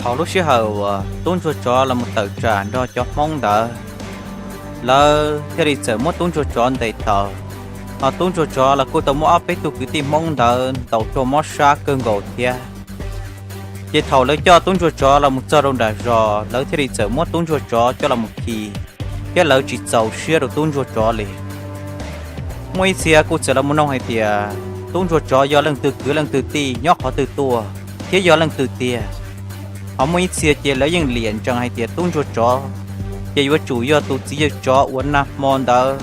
Thaum lub sij hawm uas tub ntsuag tsov los mus tawm tsam nrog cov Hmoob ntawd, lawv thiaj li txawm muab tub ntsuag tsov ntes tau. Hos tub ntsuag tsov los kuj tau muab ob peb tug kwv tij Hmoob ntawd ntaus rau mob sab kawg nkaus thiab. Ces thaum lawv coj tub ntsuag tsov los mus txog rau nram zos, lawv thiaj li txawm muab tub ntsuag tsov coj los mus khi, thiab lawv tsis txaus siab rau tub ntsuag tsov li. Muaj ib txhia kuj txawm los mus noog hais tias tub ntsuag tsov yog leej twg kwv leej twg tij, nyob qhov twg tuaj, thiab yog leej twg tiag. Hos muaj ib txhia ces lawv yeej liam ntsees hais tias tub ntsuag tsov ces yuav tsum yog tus txiv yawg tsov uas nag hmo ntawd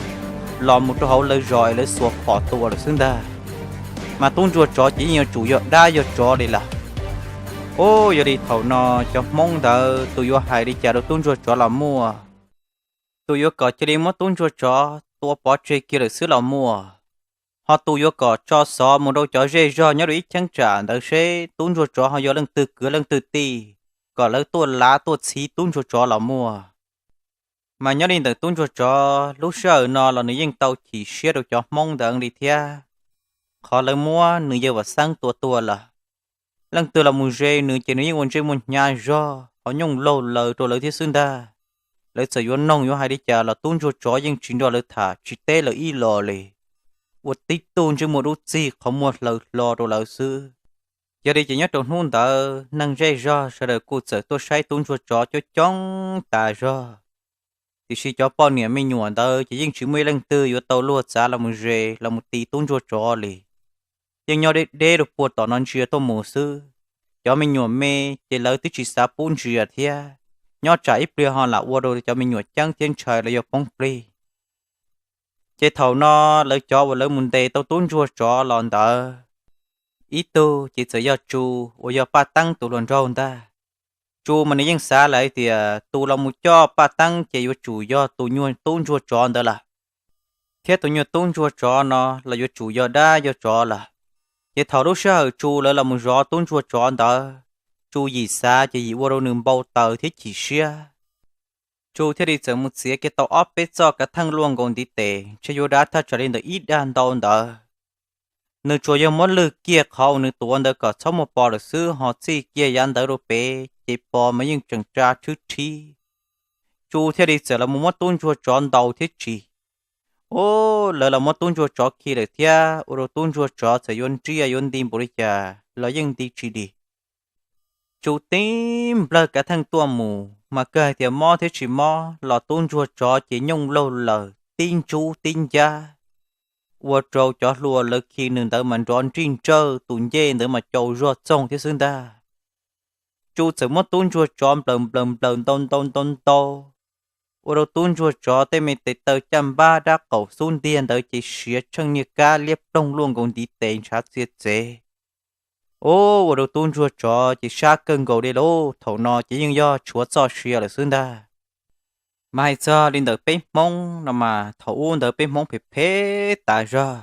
los mus rau hauv lawv zos es lawv xuas phom tua lawm xwb ntag. Mas tub ntsuag tsov ces yeej yuav tsum yog dab yog tsov li lawm. Ub, yog li thaum no cov Hmoob ntawd tus yuav hais li cas rau tub ntsuag tsov los muaj, tus yuav kom cia li muab tub ntsuag tsov tua pov tseg kiag lawm xwb los muaj, ho tus yuav kom tso xov mus rau cov zej zog nyob rau ib cheeb tsam ntawd seb tub ntsuag tsov ho yog leej twg kwv leej twg tij, kom lawv tuaj lav tuaj txhiv tub ntsuag tsov los muaj. Mas nyob li ntawm tub ntsuag tsov lub sij hawm no los nws yeej tau chim siab rau cov Hmoob ntawd li thiab, qhov lawv muab nws yawg Vam Xeeb tua tuag lawm. Leej twg los mus ze nws ces nws yeej ua ntsej muag hnyav zog ho nyooj laug laws rau lawv thiab xwb ntag. Lawv txawm yuav noog yuav hais li cas los tub ntsuag tsov yeej tsis nrog lawv tham tsis teb lawv ib los li, ua tib tug ntsej muag dub txig qhov muag hlaws hlo rau lawv xwb. Yog li ces nyob rau hnub ntawd neeg zej zog sawv daws kuj txawm tuaj saib tub ntsuag tsov coob coob tas zog. Tiam sis cov poj niam me nyuam ntawd ces yeej tsis muaj ib leej twg yuav tau luag txav los mus ze los mus ti tub ntsuag tsov li. Yeej nyob deb deb rau puag tom no ntsia tuaj mus xwb. Cov me nyuam me ces lawv twb tsis xav pub ntsia thiab, nyob tsam ib pliag ho lam ua rau cov me nyuam ceeb thiab ntshai los yog poob plig. Ces thaum no lawv cov uas lawv mus ntes tau tub ntsuag tsov los ntawd, ib tug ces txawm yog Tsu uas yog Paj Teeb tus hluas nraug ntag. Tsu mas nws yeej xav lawm hais tias tus los mus coj Paj Teeb ces yuav tsum yog tus nyuag tub ntsuag tsov ntawd lawm, thiab tus nyuag tub ntsuag tsov no los yuav tsum yog dab yog tsov lawm. Ces thaum lub sij hawm Tsu lawv los mus zov tub ntsuag tsov ntawd, Tsu yim xav ces yim ua rau nws npau taws thiab chim siab. Tsu thiaj li txawm mus txiav kiag tau ob peb txoj kav theej luaj nkaus ntiv tes ntshe yuav dav thaj tsam li ntawm ib dag ntau ntawd. Nws tsuas yog muab lwg kiag qhov uas nws tuav ntawd kom txhob muaj pos lawm xwb ho txij kiag yav ntawd rau pem ces pos mas yeej tseem tsa tshwb rhib. Tsu thiaj li txawm los mus muab tub ntsuag tsov ntaus thiab tsis. Ub, lawv los muab tub ntsuag tsov khi lawm thiab ua rau tub ntsuag tsov txawm yuav nriaj yuav nti npaum li cas los yeej nti tsis dim. Tsu tib nplawg kav theej tuaj mus mas kawg hais tias mob thiab tsis mob los tub ntsuag tsov ces nyooj laug laws tib ntsub tib ncab, ua rau cov hlua lawv khi nws ntawd mas nrov nrij nrawj, tus ncej ntawd mas cau zog txoog thiab xwb ntag. Tsu txawm muab tub ntsuag tsov nplawm nplawm nplawm ntau ntau ntau ntau, ua rau tub ntsuag tsov tej me tes taw caj npab dab qaum xub ntiag ntawd ces siav tsheej niag kab liab ploog luaj nkaus ntiv tes ntshav txia txev. Ub, ua rau tub ntsuag tsov ces sab kawg nkaus li lauj, thaum no ces yeej yog tshuav txoj sia lawm xwb ntag. Mas hais txog li ntawm peb Hmoob no mas thaum ub ntawd peb Hmoob phem phem tas zog.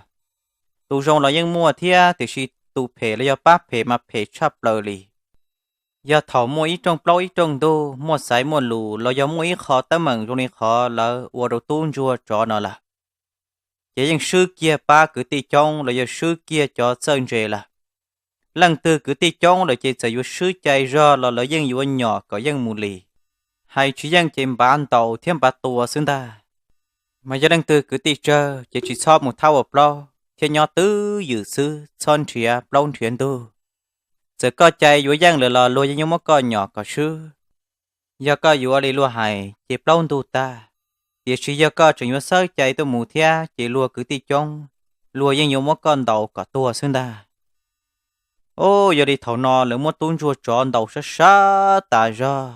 Tus zoo los yeej muaj thiab, tiam sis tus phem los yog pab phem mas phem tshaj plaws li. Yog thaum muaj ib rooj plaub ib rooj ntug, muaj xaiv muaj lus los yog muaj ib qho teeb meem zoo li qhov lawv ua rau tub ntsuag tsov no lawm, ces yeej swb kiag pab kwv tij coob los yog swb kiag cov txawj ntse lawm. Leej twg kwv tij coob lawm ces txawm yuav swb cai zog los lawv yeej yuav nyom kom yeej mus li. Hais tsis yeej ces npav ntaus thiab npav tua xwb ntag. Mas yog leej twg kwv tij tsawg ces tsis txhob mus thab ua plaub thiab nyob twj ywm xwb, txhob nrhiav plaub nrhiav ntug. Txawm koj cai yuav yeej lawm los luag yeej yuav muab koj nyom kom swb. Yog koj yuav li luag hais ces plaub ntug tag, tiam sis yog koj tseem yuav xawb cai tuaj mus thiab ces luag kwv tij coob, luag yeej yuav muab koj ntaus kom tuag xwb ntag. Ub, yog li thaum no lawv muab tub ntsuag tsov ntaus sab sab tas zog,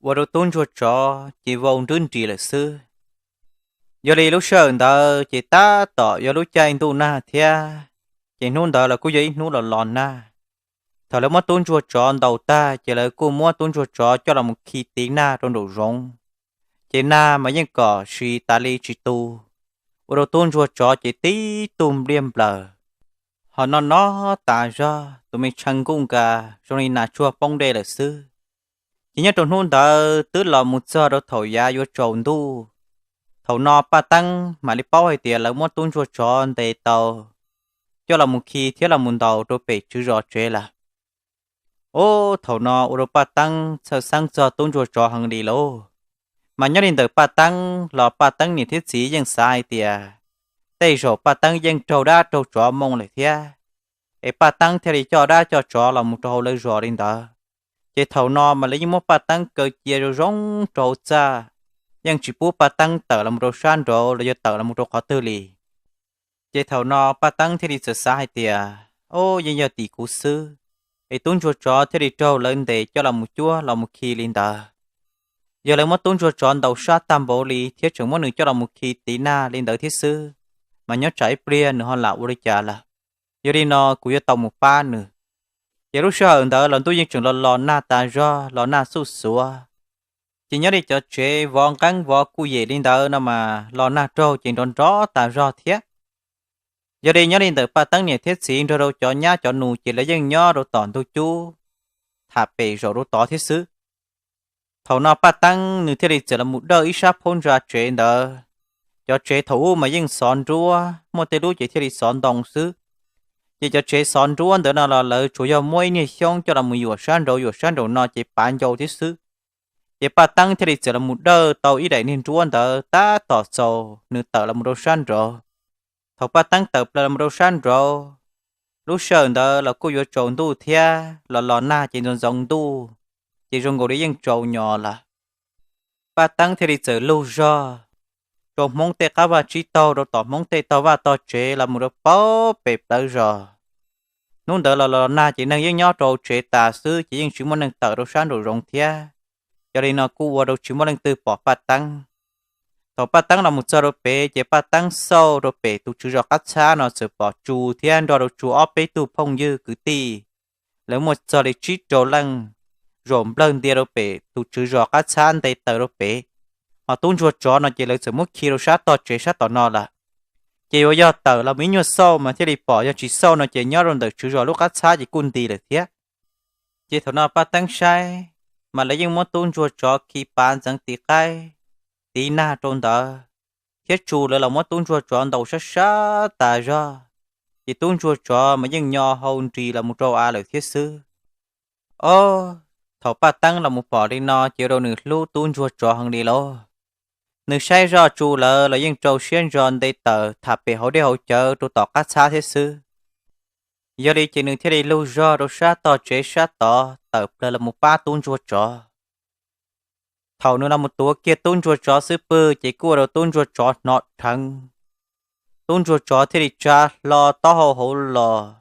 ua rau tub ntsuag tsov ces vau nrwb nris lawm xwb. Yog li lub sij hawm ntawd ces tab tom yog lub caij ntuj nag thiab, ces hnub ntawd los kuj yog ib hnub los los nag. Thaum lawv muab tub ntsuag tsov ntaus tag ces lawv kuj muab tub ntsuag tsov coj los mus khi tiv nag rau nraum zoov. Ces nag mas yeej kom sis tas li tsis tu, ua rau tub ntsuag tsov ces tib tug npliaj nplaws, ho no no tas zog tus me tshee nkuj nkas zoo li nas tsuag poob dej lawm xwb. Ces nyob rau hnub ntawd twb los mus txog rau thaum yav yuav tsaus ntuj. Thaum no Paj Teeb mam li paub hais tias lawv muab tub ntsuag tsov ntes tau, coj los mus khi thiab los mus ntaus rau pem tswv zos tsev lawm. Ub, thaum no ua rau Paj Teeb txhawj xeeb txog tub ntsuag tsov heev li lauj. Mas nyob li ntawm Paj Teeb los Paj Teeb niam thiab txiv yeej xav hais tias tej zaum Paj Teeb yeej raug dab raug tsov moo lawm thiab, es Paj Teeb thiaj li coj dab coj tsov los mus rau hauv lawv zos li ntawd. Ces thaum no mas lawv yeej muab Paj Teeb kaw cia zoo zoo rau hauv txaj, yeej tsis pub Paj Teeb tawm los mus rau sab nraud los yog tawm los mus rau qhov twg li. Ces thaum no Paj Teeb thiaj li txawm xav hais tias, Ub, yeej yog tim kuv xwb, es tub ntsuag tsov thiaj li raug lawv ntes coj los mus cuab los mus khi li ntawd. Yog lawv muab tub ntsuag tsov ntaus sab tag npaum li thiab tseem muab nws coj los mus khi tiv nag li ntawd thiab xwb, mas nyob tsam ib pliag nws ho lam ua li cas lawm. Yog li no kuv yuav tau mus pab nws. Ces lub sij hawm ntawd los ntuj yeej tseem los los nag tas zog, los nag xuj xuav. Ces nyob li cov tsev vov nqeeb vov kuj yem li ntawd no mas los nag raug ces nrov nrov tas zog thiab. Yog li nyob li ntawm Paj Teeb niam thiab txiv nrog rau cov nyab cov nus ces lawv yeej nyob rau tom ntug cub, tham pem zaum rau tod thiab xwb. Thaum no Paj Teeb nws thiaj li txawm los mus dawj ib sab phab ntsa tsev ntawd. Cov tsev thaum ub mas yeej xov nruab, muaj tej lub ces thiaj li xov ntoo xwb. Ces cov tsev xov nruab ntawd no los lawv tsuas yog muab ib niag xyoob coj los mus yuam sab nraud yuam sab nraum no ces pav ncau thiab xwb. Ces Paj Teeb thiaj li txawm los mus dawj tau ib daim niag nruab ntawd tab tom txaus nws tawm los mus rau sab nraud. Thaum Paj Teeb tawm plaws los mus rau sab nraud, lub sij hawm ntawd los kuj yuav tsaus ntuj thiab los los nag ces ntxoov ntxoov ntuj, ces zoo nkaus li yeej tsaus nyo lawm. Paj Teeb thiaj li txawm lug zog rau Hmoob tej qab vaj tsib taug, rau tom Hmoob tej tog vaj tog tsev los mus rau pem plawv zos. Hnub ntawd los los nag ces neeg yeej nyob rau tsev tas xwb ces yeej tsis muaj neeg tawm rau sab nraum zoov thiab. Yog li no kuj ua rau tsis muaj leej twg pom Paj Teeb. Thaum Paj Teeb los mus txog rau pem ces Paj Teeb xauj rau pem tus tswv zos qab txhab no txawm pom Tsu thiab nrog rau Tsu ob peb tug phooj ywg kwv tij. Lawv muaj txog li tsib rau leej zaum nplawg ntia rau pem tus tswv zos qab txhab nte taws rau pem. Ho tub ntsuag tsov no ces lawv txawm muab khi rau sab tog tsev sab tom no lawm. Ces yuav yog tawm los mus ib nyuag xauj mas thiaj li pom, yog tsis xauj no ces nyob rau ntawm tswv zos lub qab txhab ces kuj nti lawm thiab. Ces thaum no Paj Teeb saib, mas lawv yeej muab tub ntsuag tsov khi pav ntxeev tiv qaib, tiv nag rau ntawd, thiab Tsu lawv los muab tub ntsuag tsov ntaus sab sab tas zog, ces tub ntsuag tsov mas yeej nyo hau nris los mus rau av lawm thiab xwb. Ob, thaum Paj Teeb los mus pom li no ces ua rau nws hlub tub ntsuag tsov heev li lauj. Nws saib zoj Tsu lawv los yeej rau siab ntso nte taws tham pem hauv dej hauv cawv rau tom qab txhab thiab xwb. Yog li ces nws thiaj li lug zog rau sab tog tsev sab tod tawm plaws los mus pab tub ntsuag tsov. Thaum nws los mus tuav kiag tub ntsuag tsov xub pwg ces kuj ua rau tub ntsuag tsov hnov dheev. Tub ntsuag tsov thiaj li tsa hlo taub hau hauv los,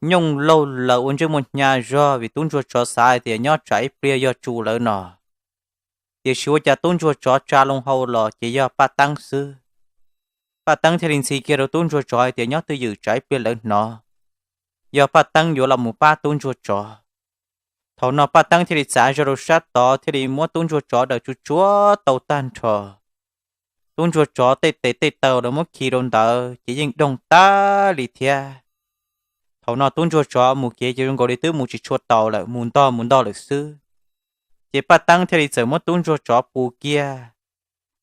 nyooj laug laws ua ntsej muag hnyav zog vim tub ntsuag tsov xav hais tias nyob tsam ib pliag yog Tsu lawv no. Tiam sis ua cas tub ntsuag tsov tsa loo hau los ces yog Paj Teeb xwb. Paj Teeb thiaj li ntxhi kiag rau tub ntsuag tsov hais tias nyob twj ywm tsam ib pliag lawv hnov, yog Paj Teeb yuav los mus pab tub ntsuag tsov. Thaum no Paj Teeb thiaj li txav zog rau sab tod thiaj li muab tub ntsuag tsov daws tsuj tsuav tau tag nrho. Tub ntsuag tsov tej tes tej taw lawv muab khi rau ntawd ces yeej doog tag li thiab. Thaum no tub ntsuag tsov mus kev ces zoo nkaus li twb mus tsis tshua taus lawm, mus ntog mus ntog lawm xwb. Ces Paj Teeb thiaj li txawm muab tub ntsuag tsov pus kiag,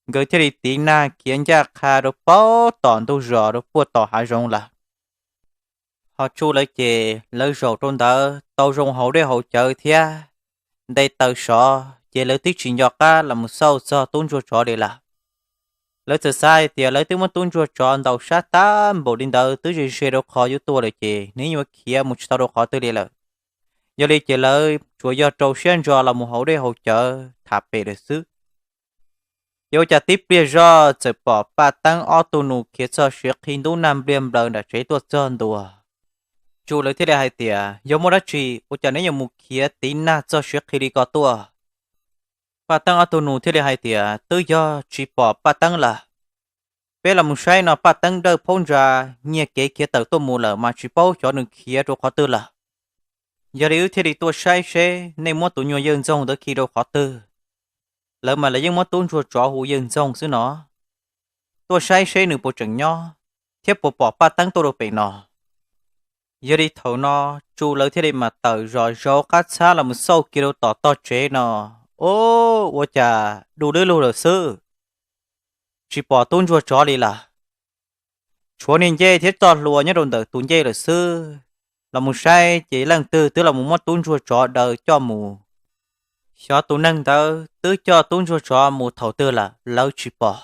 nkawd thiaj li tiv nag khiav ncaj qha rau puag tom ntug zos rau puag tom hav zoov lawm. Ho Tsu lawv ces lawv zaum rau ntawd tau zoo hauv dej hauv cawv thiab nte taws sov ces lawv twb tsis nco qab los mus xauj txog tub ntsuag tsov li lawm. Lawv txawm xav hais tias lawv twb muab tub ntsuag tsov ntaus sab tag npaum li ntawd twb ze ze rau qhov yuav tuag lawm ces nws yuav khiav mus tsis tau rau qhov twg li lawm. Yog li ces lawv tsuas yog rau siab ntso los mus hauv dej hauv cawv tham pem lawm xwb. Ces ua cas tib pliag zoj txawm pom Paj Teeb ob tug nus khiav txog siav qhi ntub nag npliag nplaws nram tsev tuaj txog ntua. Tsu lawv thiaj li hais tias, Yog muaj dab tsi ua cas neb yuav mus khiav tiv nag txog siav qhi li ko tuaj? Paj Teeb ob tug nus thiaj li hais tias, Twb yog tsis pom Paj Teeb lawm. Peb los mus saib no Paj Teeb dawj phab ntsa nyiag kev khiav tawm tuaj mus lawm mas tsis paub xyov nws khiav rau qhov twg lawm. Yog li wb thiaj li tuaj saib seb nej muab tus nyuag yawg ntxoog ntawd khi rau qhov twg. Lawv mas lawv yeej muab tub ntsuag tsov hu yawg ntxoog xwb no. Tuaj saib seb nws puas tseem nyob thiab puas pom Paj Teeb tuaj rau pem no. Yog li thaum no Tsu lawv thiaj li mam tawm zom zaws qab txhab los mus xauj kiag rau tom tog tsev no. Ob, ua cas du lug lug lawm xwb, tsis pom tub ntsuag tsov li lawm. Tshuav niag ncej thiab txoj hlua nyob rau ntawm tus ncej lawm xwb. los mus saib ces leej twg twb los mus muab tub ntsuag tsov daws coj mus. Xyov tus neeg ntawd twb coj tub ntsuag tsov mus thaum twg lawm lawv tsis pom.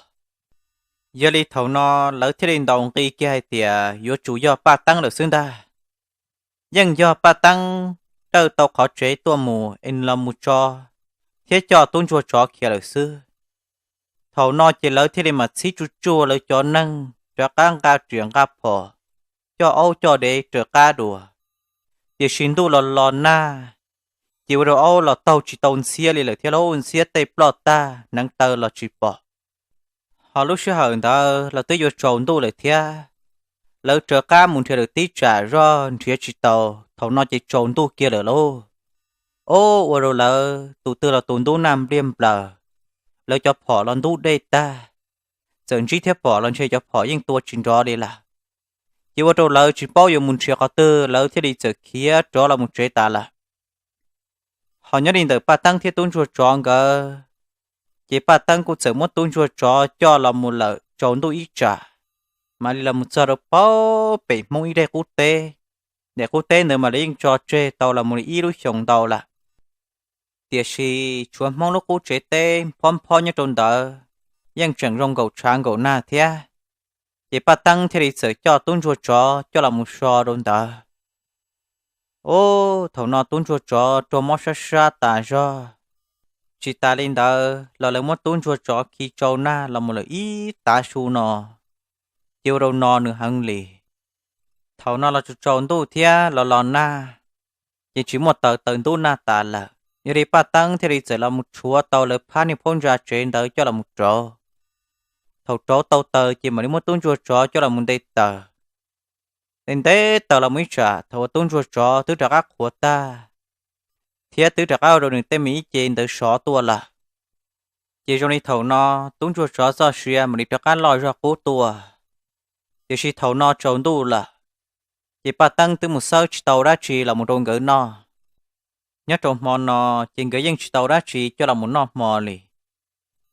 Yog li thaum no lawv thiaj li ntaus nqi kiag hais tias yuav tsum yog Paj Teeb lawm xwb ntag. Yeej yog Paj Teeb dawj tau qhov tsev tuaj mus es los mus tso thiab coj tub ntsuag tsov khiav lawm xwb. Thaum no ces lawv thiaj li mam txhib tsuj tsuag lawv cov neeg rov qab nqa riam nqa phom, coj aub coj dev raws qab dua. Tiam sis ntuj los los nag, ces ua rau aub los taug tsis tau ntxhiab li lawm thiab lauj, ntxhiab tej ploj tag, hneev taw los tsis pom. Ho lub sij hawm ntawd los twb yuav tsaus ntuj lawm thiab. Lawv raws qab mus nrhiav lawm tib tsam zoj nrhiav tsis tau, thaum no ces tsaus ntuj kiag lawm lauj. Ob, ua rau lawv tus twg los tus ntub naj npliag nplaws, lawv cov phom los ntub dej tag, txawm ntsib thiab pom los ntshe cov phom yeej tua tsis nrov li lawm. Ces ua rau lawv tsis paub yuav mus nrhiav qhov twg, lawv thiaj li txawm khiav rov los mus tsev tas lawm. Ho nyob li ntawm Paj Teeb thiab tub ntsuag tsov nkawd, ces Paj Teeb kuj txawm muab tub ntsuag tsov coj los mus lawm tsaus ntuj ib tsam, mam li los mus txog rau pem Hmoob ib daim qub teb. Daim qub teb ntawd mam li yeej tso tseg tau los mus li ib lub xyoos ntau lawm. Tiam sis tshuav Hmoob lub qub tsev teb phob phob nyob rau ntawd, yeej tseem zoo nkaum tshav nkaum nag thiab. Ces Paj Teeb thiaj li txawm coj tub ntsuag tsov coj los mus so rau ntawd. Ub, thaum no tub ntsuag tsov raug mob sab sab tas zog. Tsis tas li ntawd los lawv muab tub ntsuag tsov khi tsau nag los mus lawm ib tav su no, ces ua rau no nws heev li. Thaum no los tsaus tsaus ntuj thiab los los nag, ces tsis muaj taws, taws ntub nag tas lawm. Yog li Paj Teeb thiaj li txawm los mus rhuav tau lawv phab niag phab ntsa tsev ntawd coj los mus rauv. Thaum rauv tau taws ces mam li muab tub ntsuag tsov coj los mus nte taws. Nte nte taws los mus ib tsam thaum uas tub ntsuag tsov twb rov qab qhuav tag, thiab twb rov qab ua rau nws tej me ib ce ntawd sov tuaj lawm. Ces zoo li thaum no tub ntsuag tsov txoj sia mam li rov qab loj zog qub tuaj. Tiam sis thaum no tsaus ntuj lawm, ces Paj Teeb twb mus xawb tsis tau dab tsi los mus rau nkawd noj. Nyob rau hmo no, ces nkawd yeej tsis tau dab tsi coj los mus noj hmo li.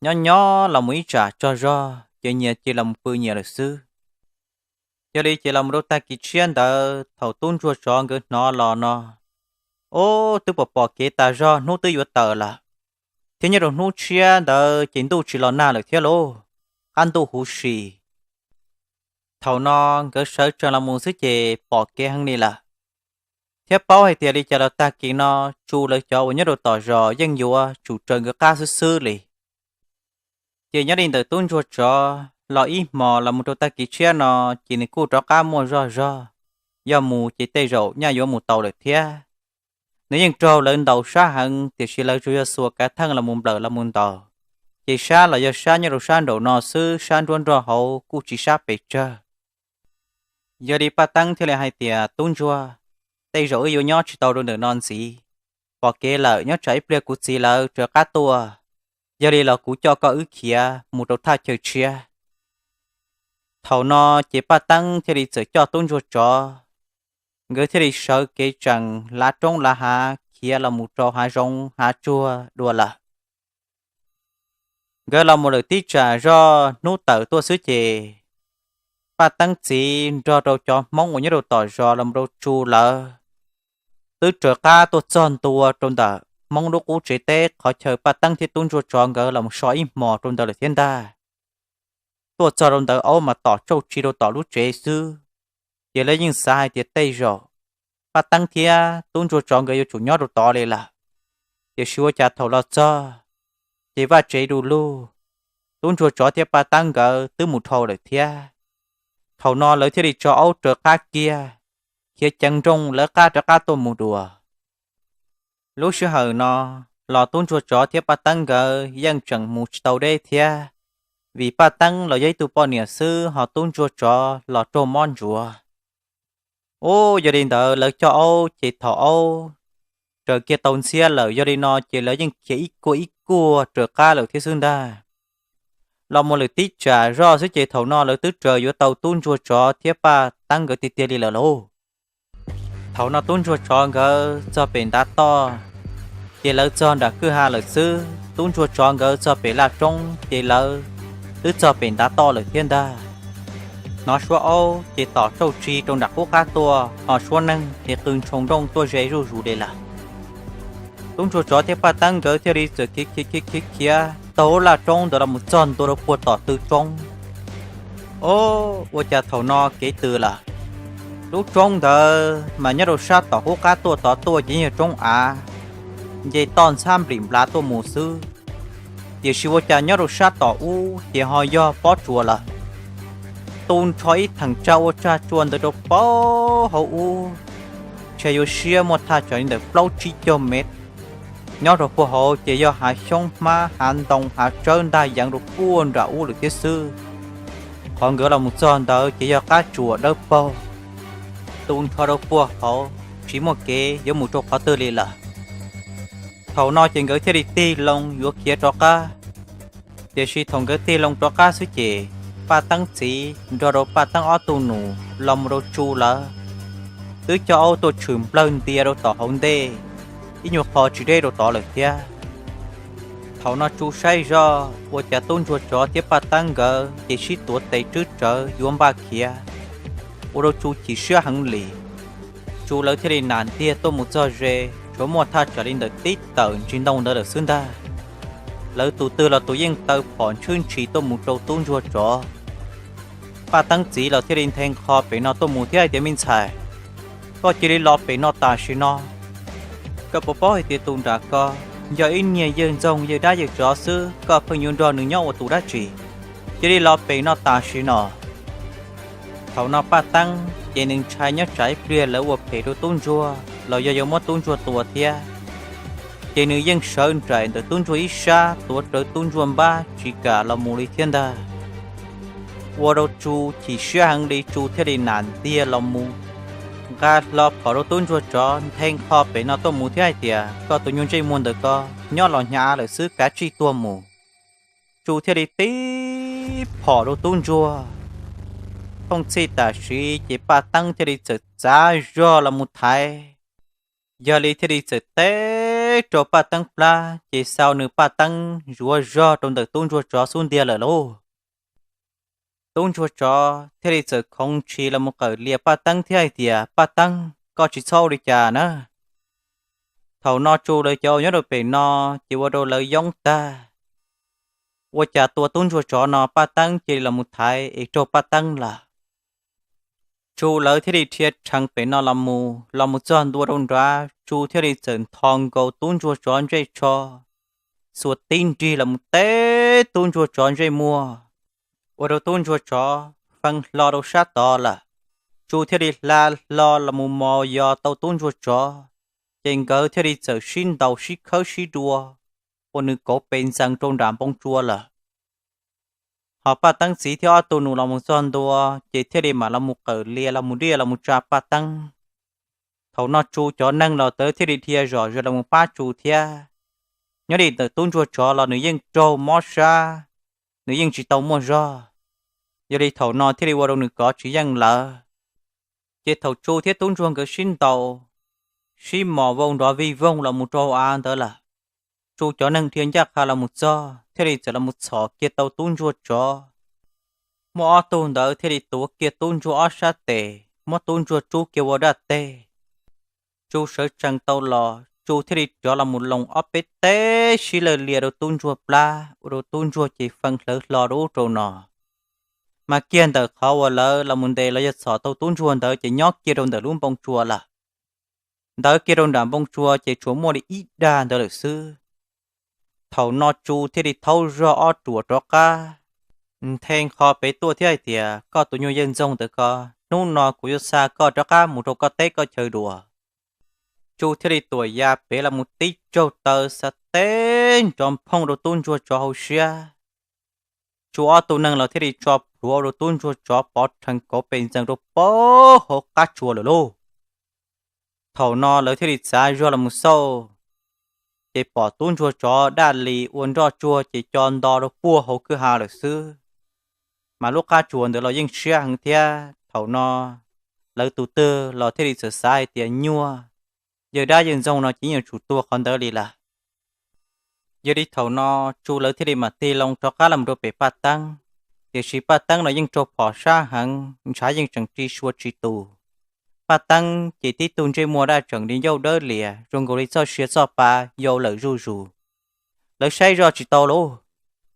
Nyob nyob los mus ib tsam tsaug zog ces nyias cia los mus pw nyias lawm xwb. Yog li ces los mus rau tag kis tshiab ntawd thaum tub ntsuag tsov nkawd hnov los no, ub, twb pom pom kev tas zog hnub twb yuav tawm lawm, thiab nyob rau hnub tshiab ntawd ces ntuj tsis los nag lawm thiab lauj, qab ntuj huv si. Thaum no nkawd sawv tsees los mus xwb ces pom kev heev li lawm, thiab paub hais tias li cas los tag kis no Tsu lawv cov uas nyob rau tom zos yeej yuav tsum raws nkawd qab xwb xwb li. Ces nyob li ntawm tub ntsuag tsov los ib hmos los mus rau tag kis tshiab no, ces nws kuj rov qab muaj zog zog, yog mus ces tej zaum nyaj yuav mus tau lawm thiab. Nws yeej raug lawv ntaus sab heev, tiam sis lawv tsuas yog xuas kav theej los mus nplawm los mus ntaus, ces sab los yog sab nyob rau sab nraum no xwb, sab nruab nrog hauv kuj tsis sab pes tsawg. Yog li Paj Teeb thiaj li hais tias, Tub ntsuag, tej zaum wb yuav nyob tsis tau rau ntawm no ntxiv. Pom kev lawm, nyob tsam ib pliag kuv txiv lawv raws qab tuaj, yog li los kuv coj koj wb khiav mus rau thaj chaw tshiab. Thaum no ces Paj Teeb thiaj li txawm coj tub ntsuag tsov, nkawd thiaj li sawv kev tsees lav roob lav hav khiav los mus rau hav zoov hav tsuag dua lawm. Nkawd los mus lawm tib tsam zog hnub tawm tuaj xwb ces Paj Teeb txiv nrog rau cov Hmoob uas nyob rau tom zos los mus rau Tsu lawv twb raws qab tuaj txog ntua rau ntawm Hmoob lub qub tsev teb qhov chaw Paj Teeb thiab tub ntsuag tsov nkawd los mus so ib hmos rau ntawd lawm thiab ntag. Tuaj txog rau ntawd aub mas tom tsauj tsi rau tom lub tsev xwb, ces lawv yeej xav hais tias tej zaum Paj Teeb thiab tub ntsuag tsov nkawd yuav tsum nyob rau tod li lawm. Tiam sis ua cas thaum los txog, ces vaj tsev du lug, tub ntsuag tsov thiab Paj Teeb nkawd twb mus dhau lawm thiab. Thaum no lawv thiaj li tso aub raws qab kiag, khiav ceev nrooj lawv qab rov qab tuaj mus dua. Lub sij hawm no los tub ntsuag tsov thiab Paj Teeb nkawd yeej tseem mus tsis tau deb thiab, vim Paj Teeb los yog ib tug poj niam xwb ho tub ntsuag tsov los raug mob ntsuav. Ub, yog li ntawd lawv coj aub ces thaum aub raws kiag tau ntxhiab lawm, yog li no ces lawv yeej khiav ib kuaj ib kuaj raws qab lawm thiab xwb ntag. Los mus lawm tib tsam zoj xwb ces thaum no lawv twb raws yuav tau tub ntsuag tsov thiab Paj Teeb nkawd tiag tiag li lawm lauj. Thaum no tub ntsuag tsov nkawd txog pem ntav toj, ces lawv txog nram kwj ha lawm xwb. Tub ntsuag tsov nkawd txog pem laj roob ces lawv twb txog pem ntav toj lawm thiab ntag. Hnov suab aub ces tom rauj tsi rau nram qub qab tuaj, ho suab neeg ces qw ntshoo nrooj tuaj ze zuj zus li lawm. Tub ntsuag tsov thiab Paj Teeb nkawd thiaj li txawm khiav khiav khiav khiav taug lub laj roob ntawd los mus txog ntua rau puag tom tw roob. Ob, ua cas thaum no kev tws lawm. Lub roob ntawd mas nyob rau sab tom qub qab tuaj tod tuaj ces yog roob av, nce toj ntxhab nplim nplav tuaj mus xwb. Tiam sis ua cas nyob rau sab tom ub ces ho yog pob tsuas lawm. Tu nrho ib theem tsag ua tsag tsua ntawd rau puag hauv ub, ntshai yuav siab muaj thaj tsam li ntawm plaub tsib caug mev. Nyob rau puag hauv ces yog hav xyoob hmab hav ntoo hav tsawb ntag yeev rau puag nram ub lawm thiab xwb. Qhov nkawd los mus txog ntawd ces yog qab tsuas dawb paug, tu nrho rau puag hauv, tsis muaj kev yuav mus rau qhov twg li lawm. Thaum no ces nkawd thiaj li tig loo yuav khiav rov qab. Tiam sis thaum nkawd tig loo rov qab xwb ces Paj Teeb txiv nrog rau Paj Teeb ob tug nus los mus rau Tsu lawv twb coj aub tuaj tshwm nplawg ntia rau tom hauv ntej, ib nyuag qho tsis deb rau tod lawm thiab. Thaum no Tsu saib zoj ua cas tub ntsuag tsov thiab Paj Teeb nkawd ces sib tuav tes tswb tsawv yuav npaj khiav, ua rau Tsu chim siab heev li. Tsu lawv thiaj li nas ntiag tuaj mus txog ze, tshuav muaj thaj tsam li ntawm tib tawm ntsis ntoo ntawd lawm xwb ntag. Lawv tus twg los tus yeej taw phom ntshwb ntshis tuaj mus rau tub ntsuag tsov. Paj Teeb txiv los thiaj li nthe nqho pem no tuaj mus thiab hais tias, Me ntxhais, koj cia li los pem no tam sim no. Koj puas paub hais tias tus nram ko yog ib niag yawg ntxoog yawg dab yawg tsov xwb, koj pheej yuav nrog nws nyob ua tus dab tsi? Cia li los pem no tam sim no. Thaum no Paj Teeb ces nws ntshai nyob tsam ib pliag lawv ua phem rau tub ntsuag los yog yuav muab tub ntsuag tua thiab, ces nws yeej sawv nraim ntawm tub ntsuag ib sab tuav rawv tub ntsuag npab tsis kam los mus li thiab ntag. Ua rau Tsu chim siab heev li, Tsu thiaj li nas ntiag los mus nqa hlo phom rau tub ntsuag tsov nthe nqho pem no tuaj mus thiab hais tias, Koj tus nyuag ntsej muag ntawm ko nyob los hnyav lawm xwb, kav tsij tuag mus. Tsu thiaj li tib phom rau tub ntsuag. Thooj txhij tam sim ces Paj Teeb thiaj li txawm txav zog los mus thaiv. Yog li thiaj li txawm teb rau Paj Teeb plab ces xau nws Paj Teeb zuav zog rau ntawm tub ntsuag tsov xub ntiag lawm lauj. Tub ntsuag tsov thiaj li txawm khoov ntshis los mus qawm lias Paj Teeb thiab hais tias, Paj Teeb, koj tsis txhob ua li cas na. Thaum no Tsu lawv cov uas nyob rau pem no ces ua rau lawv yoob tag. Ua cas tua tub ntsuag tsov no Paj Teeb cia li los mus thaiv es raug Paj Teeb lawm. Tsu lawv thiaj li dhia rhees pem no los mus, los mus txog ntua rau nrad, Tsu thiaj li txawm ntho nkaus tub ntsuag tsov ntsej tsho, xuas tib nrig los mus teb tub ntsuag tsov ntsej muag, ua rau tub ntsuag tsov fee hlo rau sab tod lawm. Tsu thiaj li hla hlo los mus mos yos tau tub ntsuag tsov, ces nkawd thiaj li txawm sib ntaus sib khawb sib dua, ua nws kauv pes ntxees rau nram npoo tsua lawm. Ho Paj Teeb txiv thiab ob tug nus los mus txog ntua, ces thiaj li mam los mus qawm lias los mus diaj los mus tsa Paj Teeb. Thaum no Tsu cov neeg los tawv thiaj li dhia zom zaws los mus pab Tsu thiab. Nyob li ntawm tub ntsuag tsov los nws yeej raug mob sab, nws yeej tsis tau muaj zog. Yog li thaum no thiaj li ua rau nws kov tsis yeej lawv. Ces thaum Tsu thiab tub ntsuag nkawd sib ntaus, sib mos vau nrov vij voog los mus rau hauv av ntawd lawm, Tsu cov neeg dhia ncaj qha los mus txog thiaj li txawm los mus txhom kiag tau tub ntsuag tsov. Muaj ob tug ntawd thiaj li tuav kiag tub ntsuag ob sab tes, muab tub ntsuag rub kiag ua daj teg. Tsu sawv tsees tau los, Tsu thiaj li rov los mus loos ob peb teg sib lawj lias rau tub ntsuag plab, ua rau tub ntsuag ces fee hlawv hlo rau ub rau no. Mas kiag ntawm qhov uas lawv los mus ntes los yog txhom tau tub ntsuag ntawd ces nyob kiag rau ntawm lub npoo tsua lawm. Ntawd kiag rau nram npoo tsua ces tsuas muaj li ib dag ntawd lawm xwb. Thaum no Tsu thiaj li thaub zog ob ruam rov qab, nthe nqho pem tuaj thiab hais tias, Koj tus nyuag yawg ntxoog ntawm ko, hnub no kuv yuav xa koj rov qab mus rau koj teb koj chaw dua. Tsu thiaj li tuam ya pem los mus tib tsaug taw xa teb nrov nphooj rau tub ntsuag tsov hauv siab. Tsu ob tug neeg los thiaj li tso plhuav rau tub ntsuag tsov pov rhees kauv pes ntxees rau puag hauv qab tsuas lawm lauj. Thaum no lawv thiaj li txav zog los mus xauj, ces pom tub ntsuag tsov daj li ua nroj tsuag ces co nto rau puag hauv kwj ha lawm xwb. Mas lub qab tsuas ntawd los yeej siab heev thiab. Thaum no lawv tus twg los thiaj li txawm xav hais tias nyuaj, yawg dab yawg ntxoog no ces yeej yuav tsum tuag qhov ntawd li lawm. Yog li thaum no Tsu lawv thiaj li mam tig loo rov qab los rau pem Paj Teeb, Tiam sis Paj Teeb los yeej raug phom sab heev, ntshav yeej tseem ri sua tsis tus. Paj Teeb ces tib tug ntsej muag daj tseem li ncauj dawb lias zoo nkaus li txoj sia txoj pa yau lawm zuj zus. Lawv saib zoj tsis tau lauj,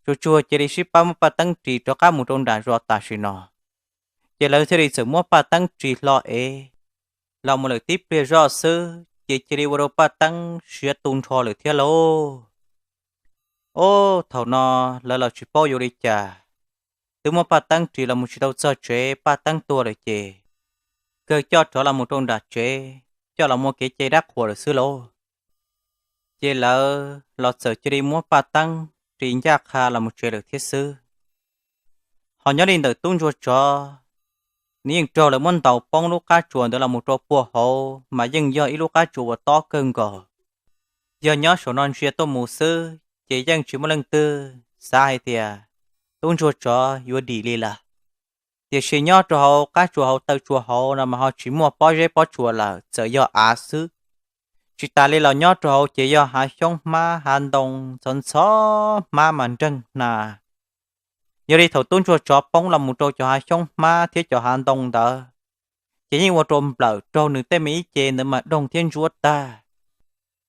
tsuas tsuag cia li sib pab muab Paj Teeb ris rov qab mus rau nram zos tam sim no. Ces lawv thiaj li txawm muab Paj Teeb ris hlo ev los mus lawm tib pliag zoj xwb ces cia li ua rau Paj Teeb siav tu nrho lawm thiab lauj. Ob, thaum no lawv los tsis paub yuav li cas, twb muab Paj Teeb ris los mus tsis tau txog tsev, Paj Teeb tuag lawm ces kawg coj rov los mus rau nram tsev, coj los muaj kev cai dab qhuas lawm xwb lauj. Ces lawv los txawm cia li muab Paj Teeb ris ncaj qha los mus tsev lawm thiab xwb. Ho nyob li ntawm tub ntsuag tsov, nws yeej raug lawv muab ntaus poob lub qab tsuas ntawd los mus rau puag hauv mas yeej yog ib lub qab tsuas uas tob kawg nkaus. Yog nyob saum no ntsia tuaj mus xwb ces yeej tsis muaj leej twg xav hais tias tub ntsuag tsov yuav dim li lawm. Tiam sis nyob rau hauv qab tsuas hauv taw tsuas hauv no mas ho tsis muaj pob zeb pob tsuas lawm, txawm yog av xwb. Tsis tas li los nyob rau hauv ces yog hav xyoob hmab hav ntoo ntxhov ntxhov, hmab mas nreeg hna. Yog li thaum tub ntsuag tsov poob los mus rau cov hav xyoob hmab thiab cov hav ntoo ntawd, ces yeej ua rau nplawm raug nws tej me ib ce ntawd mas doog thiab ntsuab tag.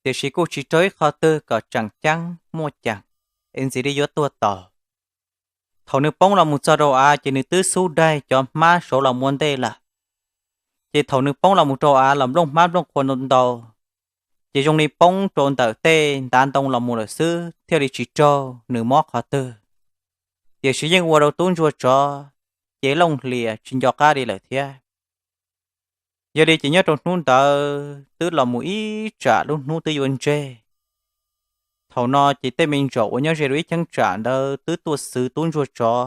Tiam sis kuj tsis raug ib qho twg kom tseem ceeb muaj ceem es ntxiv li yuav tuag tau. Thaum nws poob los mus txog rau av ces nws twb xub daig cov hmab saud los mus ua ntej lawm. Ces thaum nws poob los mus rau av los nplooj hmab nplooj qhua ntau ntau, ces zoo li poob rau ntawm tej ntav ntoo los mus lawm xwb thiaj li tsis raug nws mob qhov twg. Tiam sis yeej ua rau tub ntsuag tsov cev looj hlias tsis nco qab li lawm thiab. Yog li ces nyob rau hnub ntawd twb los mus ib tsam lub hnub twb yuav ntseg. Thaum no ces tej me ntsaum uas nyob ze rau ib cheeb tsam ntawd twb tuaj xwv tub ntsuag tsov,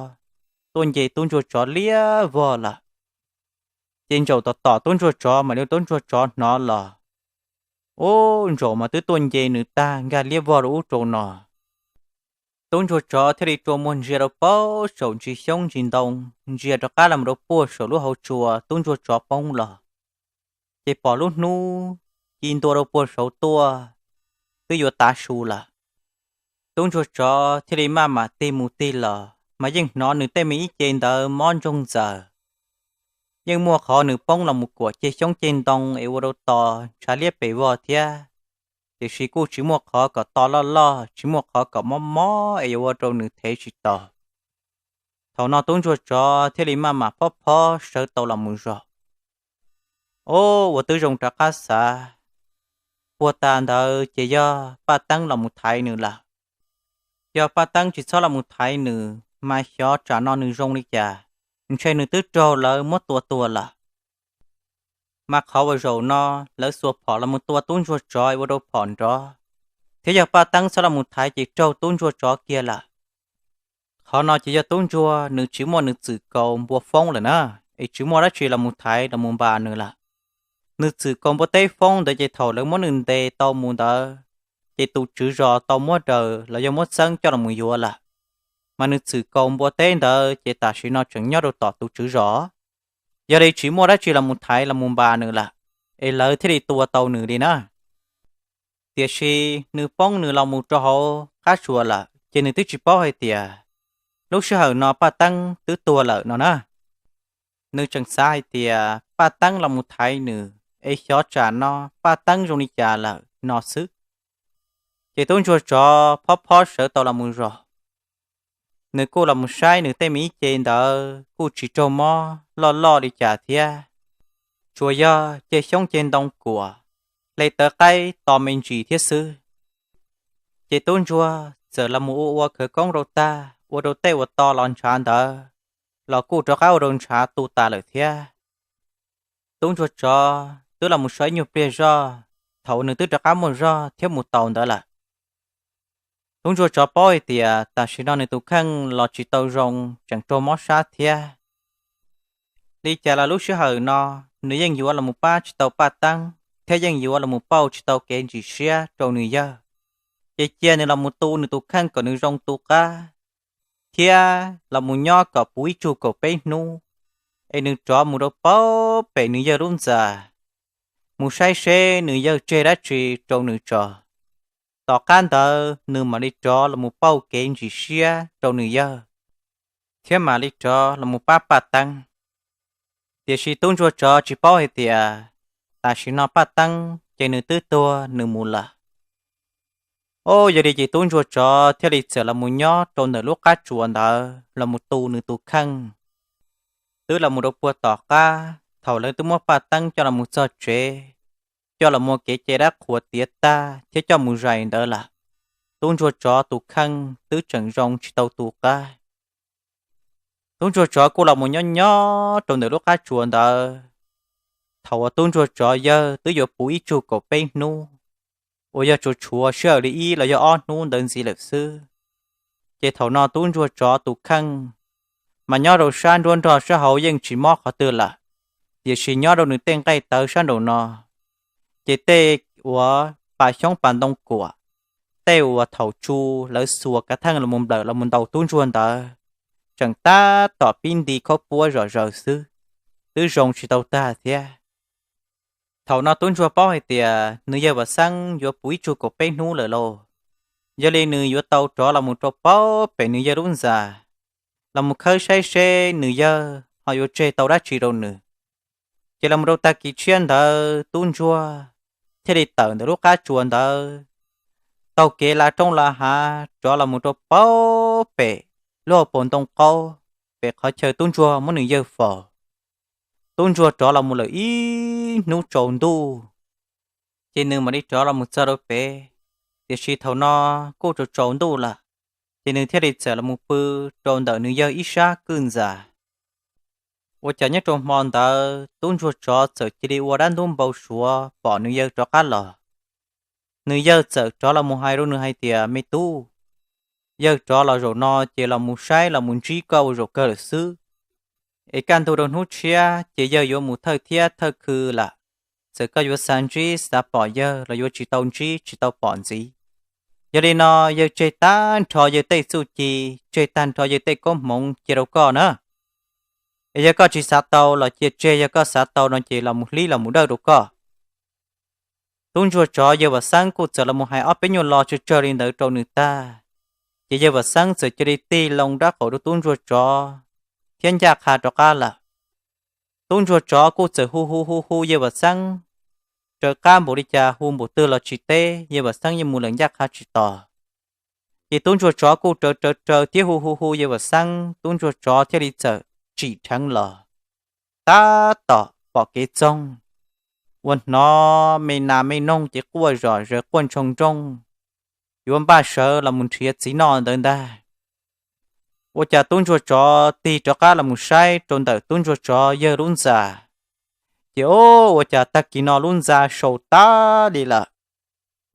tuaj nce tub ntsuag tsov liab vog lawm. Ces ntsaum tom tom tub ntsuag tsov mas li tub ntsuag tsov hnov los, ub, ntsaum mas twb tuaj nce nws tag nkag liab vog rau ub rau no. Tub ntsuag tsov thiaj li rua muag ntsia rau puag saum ntsis xyoob ntsis ntoo, ntsia rov qab los rau puag saum lub hauv tsua tub ntsuag tsov poob los. Ces pom lub hnub ci ntua rau puag saud tuaj, twb yuav tav su lawm. Tub ntsuag tsov thiaj li maj mam tig mus tig los mas yeej hnov nws tej me ib ce ntawd mob ntsoog ntxaws. Yeej muaj qhov nws poob los mus kuam ceg xyoob ceg ntoo es ua rau to ntshav liab pes vog thiab, tiam sis kuj tsis muaj qhov kom to loj loj, tsis muaj qhov kom mob mob es yuav ua rau nws thev tsis tau. Thaum no tub ntsuag tsov thiaj li maj mam phob phob sawv tau los mus zog. Ub, ua twb zoo rov qab xav, puag ta ntawd ces yog Paj Teeb los mus thaiv nws lawm. Yog Paj Teeb tsis txhob los mus thaiv nws mas xyov tsam no nws zoo li cas, ntshe nws twb raug lawv muab tua tuag lawm. Mas qhov uas zaum no lawv xuas phom los mus tua tub ntsuag tsov ua rau phom nrov, thiab yog Paj Teeb txhob los mus thaiv ces raug tub ntsuag tsov kiag lawm. Qhov no ces yog tub ntsuag nws tsis muaj nws txwm kaus npua foob lawm na, es tsis muaj dab tsi los mus thaiv los mus npas nws lawm. Nws txwm kaus npua teb foob ntawd ces thaum lawv muab nws ntes tau mus ntawd, ces tus tswv zos tau muab daws los yog muab txeeb coj los mus yuav lawm. Mas nws txwm kaus npua teb ntawd ces tam sim no tseem nyob rau tom tus tswv zos. Yog li tsis muaj dab tsi los mus thaiv los mus npas nws lawm, es lawv thiaj li tua tau nws li na. Tiam sis nws poob nws los mus rau hauv qab tsuas lawm ces nws twb tsis paub hais tias lub sij hawm no Paj Teeb twb tuag lawm no na. Nws tseem xav hais tias Paj Teeb los mus thaiv nws, es xyov tsam no Paj Teeb zoo li cas lawm no xwb. Ces tub ntsuag tsov phob phob sawv tau los mus zog. Nws kuj los mus saib nws tej me ib ce ntawd kuj tsis raug mob loj loj li cas thiab, tsuas yog ceg xyoob ceg ntoo kuam, hle tawv qaib to me ntsis thiab xwb. Ces tub ntsuag txawm los mus ua ua khawv koob rau tag, ua rau tej uas to los ntshav ntawd los kuj rov qab ua rau ntshav tu tas lawm thiab. Tub ntsuag tsov twb los mus so ib nyuag pliag zog, thaum nws twb rov qab muaj zog thiab mus taus ntawd lawm. Tub ntsuag tsov paub hais tias tam sim no nws tus kheej los tsis tau zoo, tseem raug mob sab thiab. Li cas los lub sij hawm no nws yeej yuav los mus pab tsis tau Paj Teeb thiab yeej yuav los mus pauj tsis tau kev ntsim siab rau nws yawg. Ces cia nws los mus tu nws tus kheej kom nws zoo tu qab, thiab los mus nyob kom puv ib tsug kaum peb hnub, es nws rov mus rau pem nws yawg lub ntxa, mus saib seb nws yawg tseg dab tsi rau nws tso. Tom qab ntawd nws mam li rov los mus pauj kev ntsim siab rau nws yawg. thiab mam li rov los mus pab Paj Teeb. Tiam sis tub ntsuag tsov tsis paub hais tias tam sim no Paj Teeb ces nws twb tuag nws mus lawm. Au, yog li ces tub ntsuag tsov thiaj li txawm los mus nyob rau ntawm lub qab tsuas ntawd los mus tu nws tus kheej. Twb los mus rau puag tom qab thaum lawv twb muab Paj Teeb coj los mus txog tsev, coj los muab kev cai dab qhuas tiav tag thiab coj mus zais ntawd lawm, tub ntsuag tsov tus kheej twb tseem zoo tsis tau tu qab. Tub ntsuag tsov kuj los mus nyob nyob rau ntawm lub qab tsuas ntawd. Thaum uas tub ntsuag tsov yawg twb yuav puv ib tsug kaum peb hnub, uas yog tsuas tshuav sij hawm li ib los yog ob hnub ntawd ntxiv lawm xwb, ces thaum no tub ntsuag tsov tus kheej mas nyob rau sab nruab nrog sab hauv yeej tsis mob qhov twg lawm, tiam sis nyob rau nws tej nqaij tawv sab nraum no, ces tej uas pas xyoob pas ntoo kuam, tej uas thaum tsu lawv xuas kav theej los mus nplawm los mus ntaus tub ntsuag ntawd, tseem tab tom pib nti khaub puab zom zaws xwb, twb zoo tsis tau tag thiab. Thaum no tub ntsuag paub hais tias nws yawg Vam Xeeb yuav puv ib tsug kaum peb hnub lawm lauj, yog li nws yuav tau rov los mus rau pem nws yawg lub ntxa, los mus khawb saib seb nws yawg ho yuav tseg tau dab tsi rau nws. Ces los mus rau tag kis tshiab ntawd tub ntsuag thiaj li tawm ntawm lub qab tsuas ntawd, taug kev la roob la hav rov los mus rau pem lub hauv paus ntoo qaub, pem qhov chaw tub ntsuag muab nws yawg faus. Tub ntsuag rov los mus lawm ib hnub tsaus ntuj, ces nws mam li rov los mus txog rau pem, tiam sis thaum no kuj tsaus tsaus ntuj lawm, ces nws thiaj li txawm los mus pw rau ntawm nws yawg ib sab kwj ntxa. Ua cas nyob rau hmo ntawd tub ntsuag tsov txawm cia li ua dab ntub npau suav pom nws yawg rov qab los. Nws yawg txawm rov los mus hais rau nws hais tias, Me tub, yawg rov los zaum no ces los mus saib los mus ntsib koj ua zaum kawg lawm xwb, es kaj ntug rau hnub tshiab ces yawg yuav mus thawj thiab thawj khw lawm. Txawm koj yuav xav ntsib xav pom yawg los yuav tsis tau ntsib tsis tau pom ntxiv. Yog li no, yawg tseg tag nrho yawg tej txuj ci, tseg tag nrho yawg tej koob hmoov cia rau koj na. Es yog koj tsis xav tau los cia tseg, yog koj xav tau no ces los mus hlib los mus dawj rau koj. Tub ntsuag tsov yawg Vam Xeeb kuj txawm los mus hais ob peb nyuag lo tsawg tsawg li ntawd rau nws tag, ces yawg Vam Xeeb txawm cia li tig loo dab qaum rau tub ntsuag tsov thiab ncaj qha rov qab lawm. Tub ntsuag tsov kuj txawm hu hu hu hu yawg Vam Xeeb raws qab npaum li cas, hu npaum twg los tsis teb, yawg Vam Xeeb yeej mus lawm ncaj qha tsis tos. Ces tub ntsuag tsov kuj raws raws raws thiab hu hu hu yawg Vam Xeeb, tub ntsuag tsov thiaj li txawm tsim dheev los. Tab tom pom kev txoog, ua hnov me nas me noog ces quaj zom zaws quaj ntshoo nrooj, yuav npaj sawv los mus nrhiav txiv noj ntawd ntag. Ua cas tub ntsuag tsov tig rov qab los mus saib rau ntawm tub ntsuag tsov yawg lub ntxa, ces o, ua cas tag kis no lub ntxa sau tas li lawm.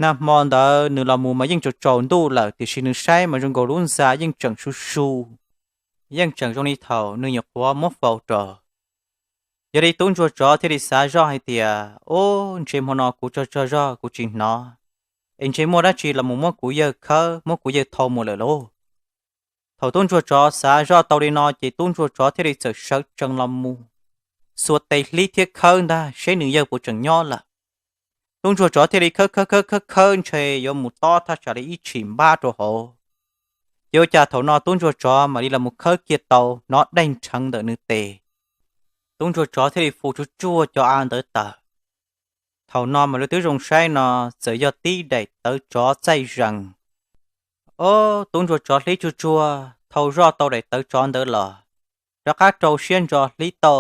Nag hmo ntawd nws los mus mas yeej tsaus tsaus ntuj lawm, tiam sis nws saib mas zoo nkaus lub ntxa yeej tseem su su, yeej tseem zoo li thaum nws nyuam qhuav muab faus rau. Yog li tub ntsuag tsov thiaj li xav zoj hais tias, Ub, ntshe hmo no kuv tsaug tsaug zog kuv tsis hnov, es ntshe muaj dab tsi los mus muab kuv yawg khawb, muab kuv yawg thau mus lawm lauj. Thaum tub ntsuag tsov xav zoj tau li no ces tub ntsuag tsov thiaj li txawm sawv tsees los mus xuas tes hlib thiab khawb ntag seb nws yawg puas tseem nyob lawm. Tub ntsuag tsov thiaj li khawb khawb khawb khawb khawb ntshe yuav mus tob thaj tsam li ib tshim npab rau hauv. Ces ua cas thaum no tub ntsuag tsov mam li los mus khawb kiag tau hnov dej nrheev ntawm nws tes. Tub ntsuag tsov thiaj li fu tsuag tsuag cov av ntawd tawm. Thaum no mas lawv twb zoo saib no, txawm yog tib daim tawv tsov txaij zees. Ob, tub ntsuag tsov hlib tsuag tsuag thau zoj tau daim tawv tsov ntawd los, rov qab rau siab ntso hlib tau.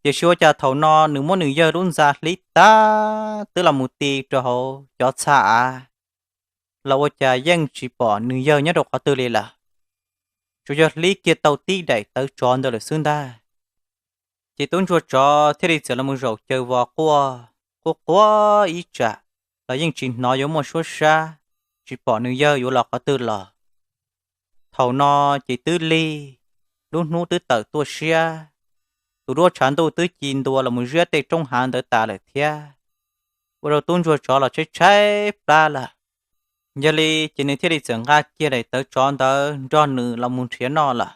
Tiam sis ua cas thaum no nws muab nws yawg lub ntxa hlib tag twb los mus ti rau hauv cov txha av, los ua cas yeej tsis pom nws yawg nyob rau qhov twg li lawm, tsuas yog hlib kiag tau tib daim tawv tsov ntawd lawm xwb ntag. Ces tub ntsuag tsov thiaj li txawm los mus zaum caws vos quaj, quaj quaj ib tsam los yeej tsis hnov yuav muaj suab sab, tsis pom nws yawg yuav los qhov twg los. Thaum no ces twb lig, lub hnub twb tawm tuaj siab, tus duab tshav ntuj twb ci ntua los mus ziab tej roob hav ntawd tas lawm thiab, ua rau tub ntsuag tsov los tshaib tshaib plab lawm. Yog li ces nws thiaj li txawm nqa kiag daim tawv tsov ntawd nrog nws los mus nrhiav noj lawm.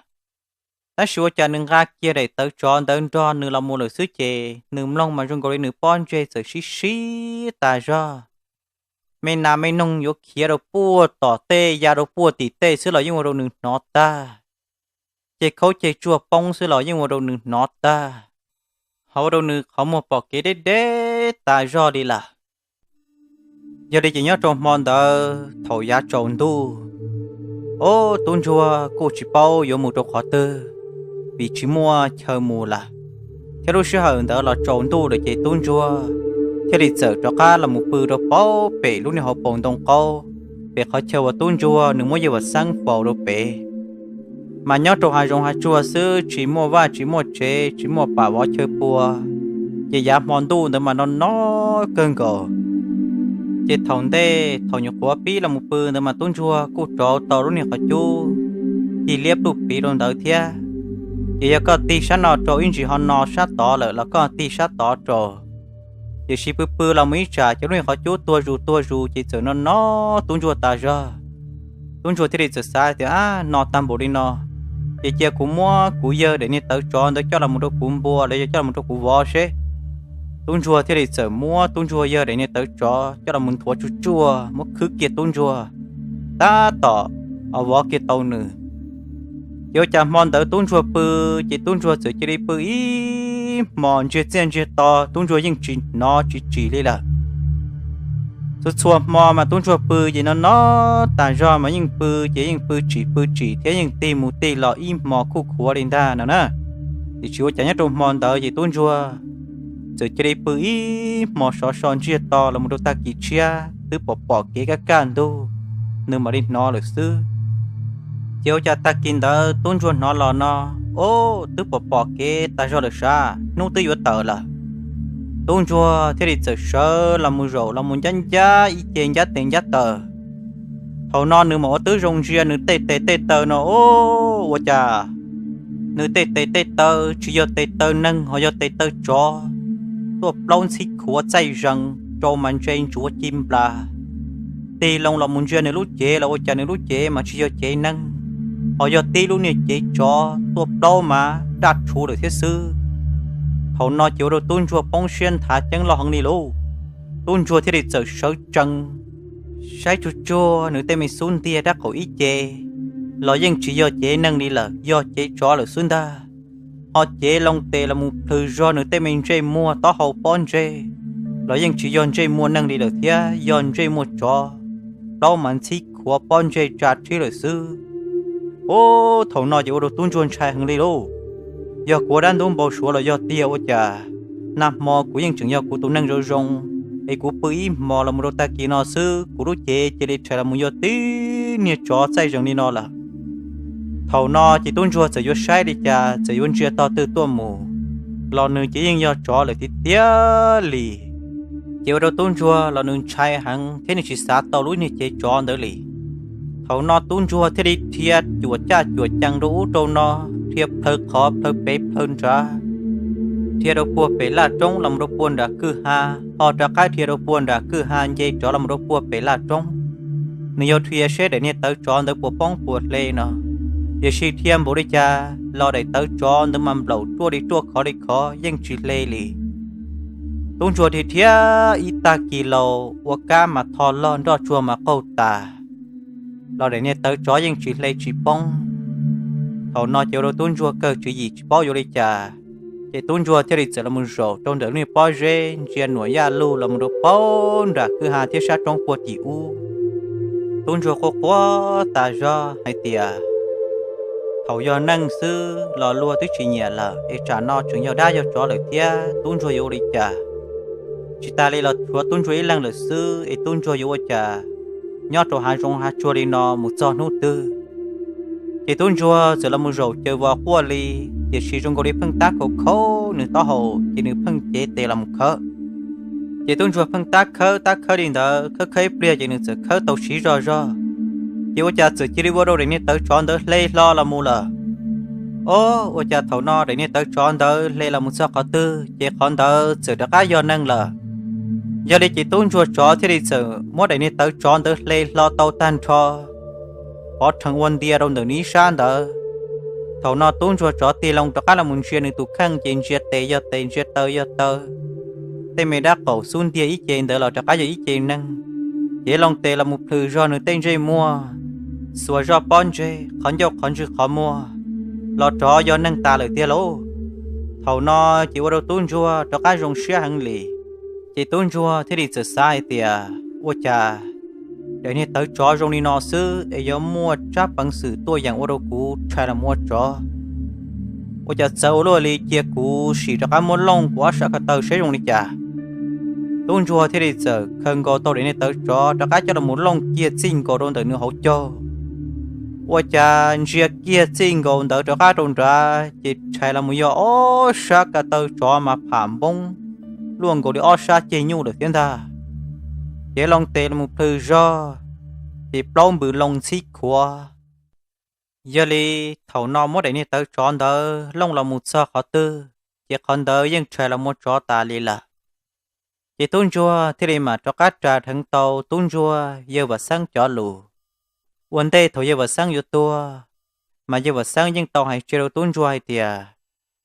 Tab sis ua cas nws nqa kiag daim tawv tsov ntawd nrog nws los mus lawm xwb ces nws mloog mas zoo nkaus li nws pob ntseg txawm sib sib tas zog. Me nas me noog yuav khiav rau puag tom tej ya rau puag tim tej xwb los yeej ua rau nws hnov tag. ceg khaub ceg tsuag poob xwb los yeej ua rau nws hnov tag, ho ua rau nws qhov muag pom kev deb deb tas zog li lawm. Yog li ces nyob rau hmo ntawd thaum yav tsaus ntuj, ob tub ntsuag kuj tsis paub yuav mus rau qhov twg, vim tsis muaj chaw mus lawm. Thiab lub sij hawm ntawd los tsaus ntuj lawm ces tub ntsuag thiaj li txawm rov qab los mus pw rau pem lub niag hauv paus ntoo qaub, pem qhov chaw uas tub ntsuag nws muab yawg Vam Xeeb faus rau pem. Mas nyob rau hav zoov hav tsuag xwb, tsis muaj vaj tsis muaj tsev, tsis muaj pam vov chaw pua, ces yav hmo ntuj ntawd mas no no kawg nkaus. Ces thaum ntej thaum nyuam qhuav pib los mus pw ntawd mas tub ntsuag kuj rauv tau lub niag qhov cub ci liab pluj pliv rau ntawd thiab. Ces yog koj tig sab no rau ib ntsis ho no sab tod lawm los koj tig sab tod rau. Tiam sis pw pw los mus ib tsam ces lub niag qhov cub tuag zus tuag zus ces txawm no no tub ntsuag tas zog. Tub ntsuag thiaj li txawm xav tias, ab, no tag npaum li no, ces cia kuv muab kuv yawg daim niag tawv tsov ntawd coj los mus rau kuv npua los yog coj los mus rau kuv vov seb. Tub ntsuag thiaj li txawm muab tub ntsuag yawg daim niag tawv tsov coj los mus nthuav tsuj tsuaj, muab khwb kiag tub ntsuag, tab tom vov kiag tau nws. Ces ua cas hmo ntawd tub ntsuag pw, ces tub ntsuag txawm cia li pw ib hmos ntsiag txiaj ntsiag to, tub ntsuag yeej tsis hnov tsis tsim li lawm. Txhua txhua hmo mas tub ntsuag pw ces no no tas zog mas yeej pw, ces yeej pw tsim pw tsim thiab yeej tig mus tig los ib hmo khuj khuav li ntag no na. Tiam sis ua cas nyob rau hmo ntawd ces tub ntsuag txawm cia li pw ib hmos sov so ntsiag to los mus rau tag kis tshiab twb pom pom kev kaj kaj ntug, nws mam li hnov lawm xwb. Ces ua cas tag kis ntawd tub ntsuag hnov los no, o, twb pom pom kev tas zog lawm sav, hnub twb yuav tawm lawm. Tub ntsuag thiaj li txawm sawv los mus zaum los mus ncab ncab ib ce ncab tes ncab taw. Thaum no nws mam ua tib zoo ntsia nws tej tes tej taw no, o, ua cas nws tej tes tej taw tsis yog tes taw neeg ho yog tes taw tsov, tuaj plaub ntxhib khuav txaij zees rau mas ntse ntsuav ci nplas. Tig loo los mus ntsia nws lub cev los ua cas nws lub cev mas tsis yog cev neeg, ho yog tib lub niag cev tsov tuaj plaub mas daj rhuv lawm thiab xwb. Thaum no ces ua rau tub ntsuag poob siab nthav ceeb loj heev li lauj. Tub ntsuag thiaj li txawm sawv tsees saib tsuag tsuag nws tej me xub ntiag dab qaum ib ce los yeej tsis yog cev neeg li lawm, yog cev tsov lawm xwb ntag. Ho cev loo tes los mus plhws zog nws tej me ntsej muag taub hau pob ntseg los yeej tsis yog ntsej muag neeg li lawm thiab, yog ntsej muag tsov, plaub mas ntxhib khuav pob ntseg tsa rhib lawm xwb. Ub, thaum no ces ua rau tub ntsuag ntshai heev li lauj. Yog kuv ua dab ntub npau suav los yog tiag, ua cas nag hmo kuv yeej tseem yog kuv tus neeg zoo zoo, es kuv pw ib hmos los mus rau tag kis no xwb kuv lub cev cia li rhais los mus yog tib niag tsov txaij zees li no lawm. Thaum no ces tub ntsuag txawm yuav saib li cas txawm yuav ntsia tog twg tuaj mus los nws ces yeej yog tsov lawm tiag tiag li. Ces ua rau tub ntsuag los nws ntshai heev thiab nws tsis xav tau lub niag cev tsov ntawd li. Thaum no tub ntsuag thiaj li dhia cuam caj cuam cees rau ub rau no, dhia plhaw qhov plhaw pem plhaw nrad, dhia rau puag pem laj roob los mus rau puag nram kwj ha, ho rov qab dhia rau puag nram kwj ha nce rov los mus rau puag pem laj roob. Nws yuav dhia seb daim niag tawv tsov ntawd puas poob puas hle no, tiam sis dhia npaum li cas los daim tawv tsov ntawd mas nplaum ruaj li ruaj khov li khov yeej tsis hle li. Tub ntsuag dhia dhia ib tag kis laus ua kab mas tho log nroj tsuag mas qaug tas, los daim niag tawv tsov yeej tsis hle tsis poob. Thaum no ces ua rau tub ntsuag kawg tswv yim tsis paub yuav li cas, ces tub ntsuag thiaj li txawm los mus zaum rau ntawm lub niag pob zeb ntsia nuam yaj lug los mus rau puag nram kwj ha thiab sab roob puag tim ub. Tub ntsuag quaj quaj tas zog hais tias, thaum yog neeg xwb los luag twb tsis nyiam lawm es tsam no tseem yog dab yog tsov lawm thiab tub ntsuag yuav ua li cas? Tsis tas li los tshuav tub ntsuag ib leeg lawm xwb es tub ntsuag yuav ua cas nyob rau hav zoov hav tsuag li no mus txog hnub twg? Ces tub ntsuag txawm los mus zaum caws vos quaj li, tiam sis zoo nkaus li pheej tab kaum khaub nws taub hau ces nws pheej cev tes los mus khawb. Ces tub ntsuag pheej tab khawb tab khawb li ntawd, khawb khawb ib pliag ces nws txawm khawb tau siv zog zog. Ces ua cas txawm cia li ua rau daim niag tawv tsov ntawd hle hlo los mus lawm. Ob, ua cas thaum no daim niag tawv tsov ntawd hle los mus txog qhov twg ces qhov ntawd txawm rov qab yog neeg lawm. Yog li ces tub ntsuag tsov thiaj li txawm muab daim niag tawv tsov ntawd hle hlo tau tag nrho, pov rhees ua ntia rau ntawm nws ib sab ntawd. Thaum no tub ntsuag tsov tig loo rov qab los mus ntsia nws tus kheej ces ntsia tes yog tes, ntsia taw yog taw. Tej me dab qaum xub ntiag ib ce ntawd los rov qab yog ib ce neeg. Cev loo tes los mus plhws zog nws tej ntsej muag, xuas zoj pob ntseg, qhov ncauj qhov ntswg qhov muag, los rov yog neeg tas lawm tiag lauj. Thaum no ces ua rau tub ntsuag rov qab zoo siab heev li. Ces tub ntsuag thiaj li txawm xav hais tias, ua cas daim niag tawv tsov zoo li no xwb es yuav muaj tsab peev xwm tuaj yeem ua rau kuv tshais los ua tsov? Ua cas txawv ua luaj li, cia kuv sim rov qab muab looj kuv ob sab ko taw seb zoo li cas. Tub ntsuag thiaj li txawm khaws nkaus tau daim niag tawv tsov rov qab coj los looj kiag txij nkaus rau ntawm nws hauv caug. Ua cas ntsia kiag txij nkaus ntawd rov qab rau nrad ces tshais los yog ob sab ko taw tsov mas pham npoob luaj nkaus li ob sab ceg nyuj lawm thiab ntag. Ces loo tes los plhws zog, ces plaub npws loo ntxhib khuav. Yog li thaum no muab daim niag tawv tsov ntawd looj los mus txog qhov twg, ces qhov ntawd yeej tshais los ua tsov tas li lawm. Ces tub ntsuag thiaj li mam rov qab ras dheev tau tub ntsuag yawg Vam Xeeb cov lus. Ua ntej thaum yawg Vam Xeeb yuav tuag, mas yawg Vam Xeeb yeej tau hais tseg rau tub ntsuag hais tias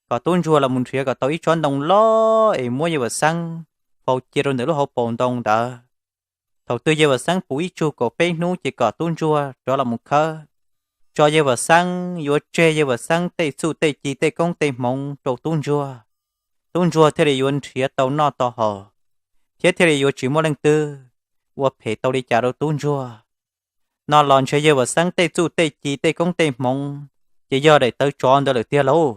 kom tub ntsuag los mus nrhiav kom tau ib tsob ntoo loj es muab yawg Vam Xeeb faus cia rau ntawm lub hauv paus ntoo ntawd. Thaum twg yawg Vam Xeeb puv ib tsug kaum peb hnub ces kom tub ntsuag rov los mus khawb, tso yawg Vam Xeeb, yuav tseg yawg Vam Xeeb tej txuj tej ci tej koob tej hmoov rau tub ntsuag, tub ntsuag thiaj li yuav nrhiav tau noj tau haus, thiab thiaj li yuav tsis muaj leej twg ua phem tau li cas rau tub ntsuag. No los ntshe yawg Vam Xeeb tej txuj tej ci tej koob tej hmoov ces yog daim tawv tsov ntawd lawm tiag lauj.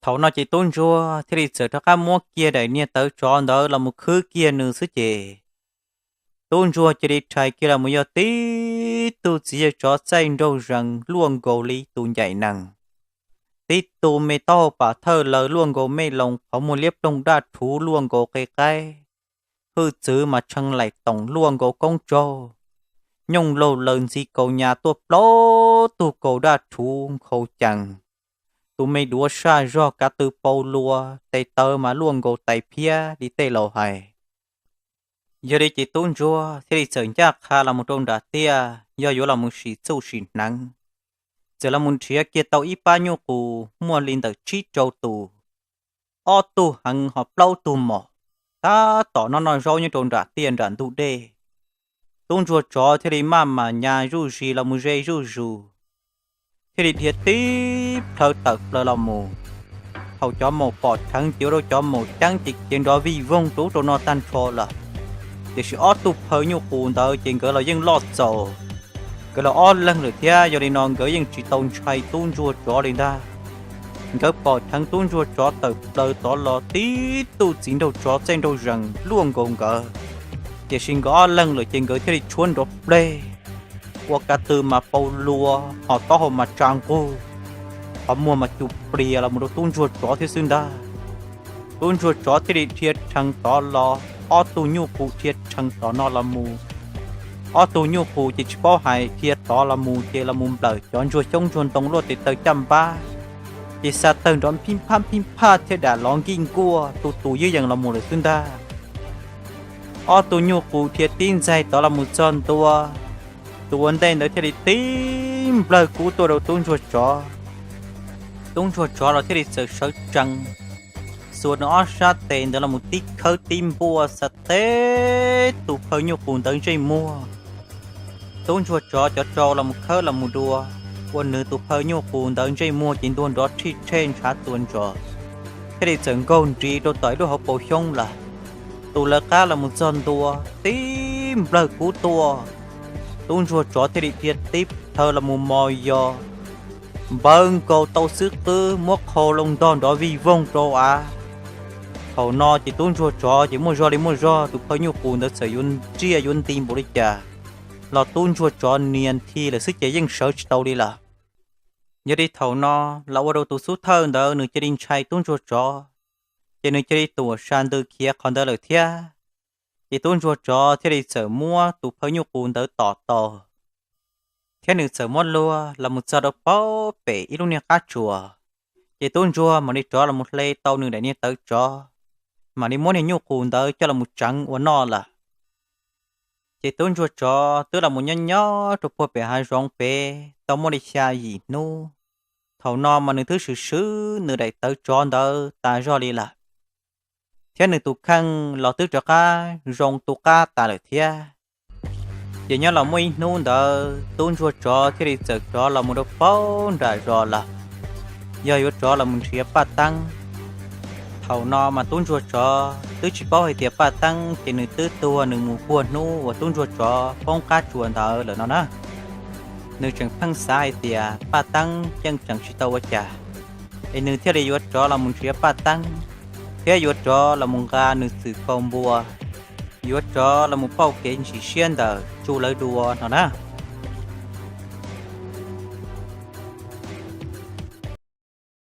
Thaum no ces tub ntsuag thiaj li txawm rov qab muab kiag daim niag tawv tsov ntawd los mus khwb kiag nws xwb ces tub ntsuag cia li rhais kiag los mus yog tib tug txiv yawg tsov txaij nraug zees luaj nkaus li tus ncaim nees, tib tug me taub hau pam thawj lawv luaj nkaus mej loos qhov muag liab ploog daj rhuv luaj nkaus qe qaib, hwj txwv mas tshee laim toom luaj nkaus koob tsaug, nyooj laug laws ntxi kaus nyas tuaj plaub tug kaus daj rhuv nkhaus cees, tus me duav saj zog kav tw pau lua, tes taw mas luaj nkaus tais phiab li tej laus hais. Yog li ces tub ntsuag thiaj li txawm ncaj qha los mus rau nram tiaj yog yuav los mus sim txuj sim hneev. Txawm los mus nrhiav kiag tau ib pab nyuj qus muaj li ntawm tsib rau tus, ob tug heev ho plaub tug mos, tab tom noj noj zaub nyob rau nram tiaj nram ntug dej. Tub ntsuag tsov thiaj li maj mam nyas zuj zus los mus ze zuj zus, thiaj li dhia tib plhaw tawm plaws los mus. Thaum cov maum pom dheev ces ua rau cov maum ceeb ces khiav nrov vij voog rau ub rau no tag nrho lawm. Tiam sis ob tug phaw nyuj qus ntawd ces nkawd los yeej loj txaus, nkawd los ob leeg lawm thiab, yog li no nkawd yeej tsis tau ntshai tub ntsuag tsov li ntag. Nkawd pom dheev tub ntsuag tsov tawm plaws tod los tib tug txiv nraug tsov txaij nraug zees luaj nkaus nkawd, tiam sis nkawd ob leeg lawm ces nkawd thiaj li tshuab nrov pleg, ua ka tw mas pau lua, ho taub hau mas tsa nqug, qhov muag mas cus plias los mus rau tub ntsuag tsov thiab xwb ntag. Tub ntsuag tsov thiaj li dhia rhees tod los, ob tug nyuj qus dhia rhees tom no los mus. Ob tug nyuj qus ces tsis paub hais, dhia tod los mus ces los mus nplawm cov ntsuag xyoob ntsuag ntoo luaj tes taw caj npab, ces xa tawg nrov phij phaj phij phaj thiab dam lov nkij nkuaj tu tus ywb yees los mus lawm xwb ntag. Ob tug nyuj qus dhia tib ntxaig tod los mus txog ntua, tus ua ntej ntawd thiaj li tib nplawg kub tuaj rau tub ntsuag tsov. Tub ntsuag tsov los thiaj li txawm sawv tsees, xuas nws ob sab tes ntawd los mus tib khawb tib npuaj xa teb tus phaw nyuj qus ntawd ntsej muag. Tub ntsuag tsov cov rau los mus khawb los mus dua, ua nws tus phaw nyuj qus ntawd ntsej muag ces ntuag nrov rhij rhej ntshav txuas ntsos, thiaj li txawm nkaug nrig rau tom ib lub hauv paus xyoob lawm. Tus lawv qab los mus txog ntua, tib nplawg kub tuaj, tub ntsuag tsov thiaj li dhia tib plhaw los mus mos yos, npawv nkaus tau xwb qwb muab qhau loo ntog nrov vij voog rau av. Thaum no ces tub ntsuag tsov ces muaj zog li muaj zog, tus phaw nyuj qus ntawd txawm yuav ntsiaj yuav nti npaum li cas los tub ntsuag tsov nias nthi lawm xwb ces yeej sawv tsis tau li lawm. Yog li thaum no los ua rau tus xub thawj ntawd nws cia li ntshai tub ntsuag tsov, ces nws cia li tuam sa ntws khiav qhov ntawd lawm thiab. Ces tub ntsuag tsov thiaj li txawm muab tus phaw nyuj qus ntawd tom tau, thiab nws txawm muab luag los mus txog rau paub pem ib lub niag qab tsuas. Ces tub ntsuag mam li rov los mus hle tau nws daim niag tawv tsov, mam li muab niag nyuj qus ntawd coj los mus tseev ua noj lawm. Ces tub ntsuag tsov twb los mus nyob nyob rau puag pem hav zoov pem tau muaj li xya yim hnub. Thaum no mas nws twb swm swb nws daim tawv tsov ntawd tas zog li lawm, thiab nws tus kheej los twb rov qab zoo tu qab tas lawm thiab. Ces nyob los muaj ib hnub ntawd tub ntsuag tsov thiaj li txawm rov los mus rau paub nram zos lawm. yog yuav rov los mus nrhiav Paj Teeb. Thaum no mas tub ntsuag tsov twb tsis paub hais tias Paj Teeb ces nws twb tuag, nws mus puag hnub uas tub ntsuag tsov poob qab tsuas ntawd lawm no na. Nws tseem pheej xav hais tias Paj Teeb yeej tseem tsis tau ua cas, es nws thiaj li yuav rov los mus nrhiav Paj Teeb, thiab yuav rov los mus nqa nws txwm kaus npua, yuav rov los mus pauj kev ntsim siab ntawm Tsu lawv dua no na.